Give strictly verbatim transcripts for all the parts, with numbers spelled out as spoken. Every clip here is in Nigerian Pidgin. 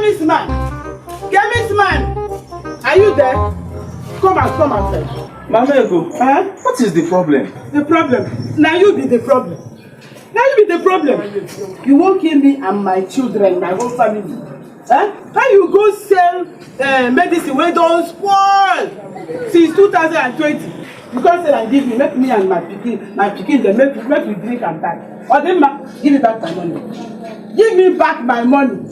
This man, chemist man, are you there? Come out, come outside. Mama Ego, eh? What is the problem? The problem? Now you be the problem. Now you be the problem. You won't kill me and my children, my whole family. Eh? How you go sell uh, medicine wey don spoil since two thousand and twenty? You come sell and give me, make me and my pikin, my pikin dem make make we drink and die. Odimma, give me back my money. Give me back my money.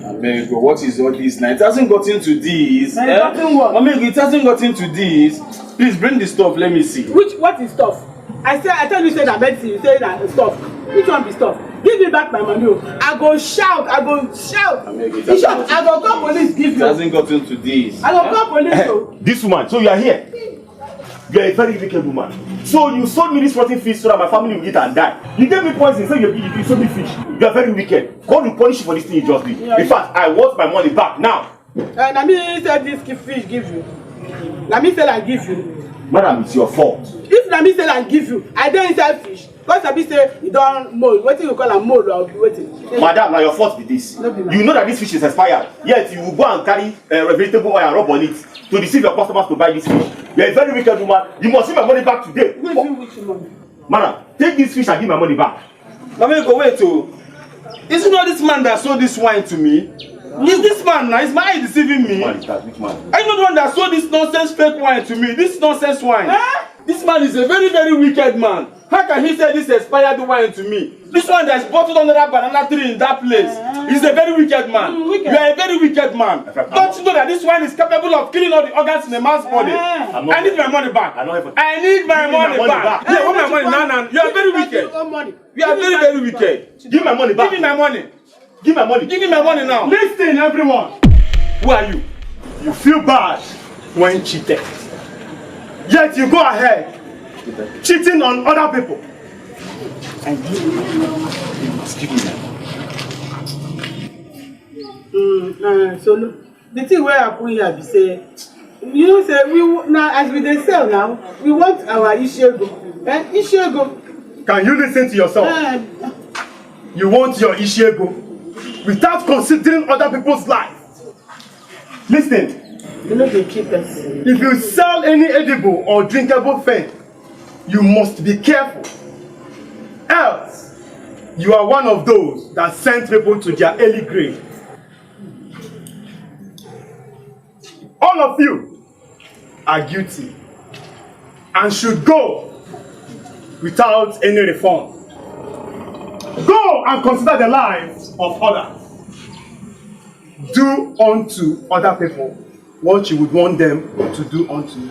Mama Ego, what is all this now? It hasn't gotten to this. Eh? Gotten what? Mama Ego, it hasn't gotten to this. Please bring the stuff, let me see. Which, what is stuff? I say, I tell you say na medicine, you say na stuff. Which one be stuff? Give me back my money o. I go shout, I go shout. Mama Ego, it hasn't gotten to this. In short, I go call police give you. It hasn't gotten to this. I go call police o. This woman, so you are here. You are a very wicked woman. So you sold me this rotten fish so that my family will eat and die. You gave me poison, so you, you, you sold me fish. You are very wicked. God will punish you for this thing you just did. Yeah. In fact, I want my money back now. Uh, na me sell this ki-, fish give you. Na me sell am give you. Madam, it's your fault. If na me sell am give you, I dey inside fish. Come sabi say you don mold. Wetin you call am, mold or wetin? Madam, na your fault be this. No be my. You know that this fish is expired. Yet you go and carry uh, vegetable oil and rub on it to deceive your customers to buy this fish. You are a very wicked woman. You must see my money back today. Which, which money? Madam, take this fish and give my money back. Mama Ego, wait o. Is it not this man that sold this wine to me? Is this man now? Is my eye deceiving me? Which man is that? Which man? Are you not the one that sold this nonsense fake wine to me? This nonsense wine. Eh? This man is a very, very wicked man. How can he sell this expired wine to me? This one that is bottled under that banana tree in that place. Eh. He's a very wicked man. Mm, wicked. You are a very wicked man. Don't you know that this wine is capable of killing all the organs in a man's body? Eh. I need my money back. I need my money back. Yeah, want my money now, now. You are very wicked. You are very, very wicked. Give my money back. Give me my money. Give my money. Give me my money now. Listen, everyone. Who are you? You feel bad when cheated. Yet you go ahead cheating on other people. And you, you must give me my money. Mm, uh, so no. The thing wey happen here be say, you know say we w-, now as we dey sell now, we want our ishego. Eh? Ishego. Can you listen to yourself? Eh. You want your ishego without considering other people's life. Listen. You no dey kill person. If you sell any edible or drinkable thing, you must be careful. Else, you are one of those that send people to their early grave. All of you are guilty and should go without any reform. Go and consider the lives of others. Do unto other people what you would want them to do unto you.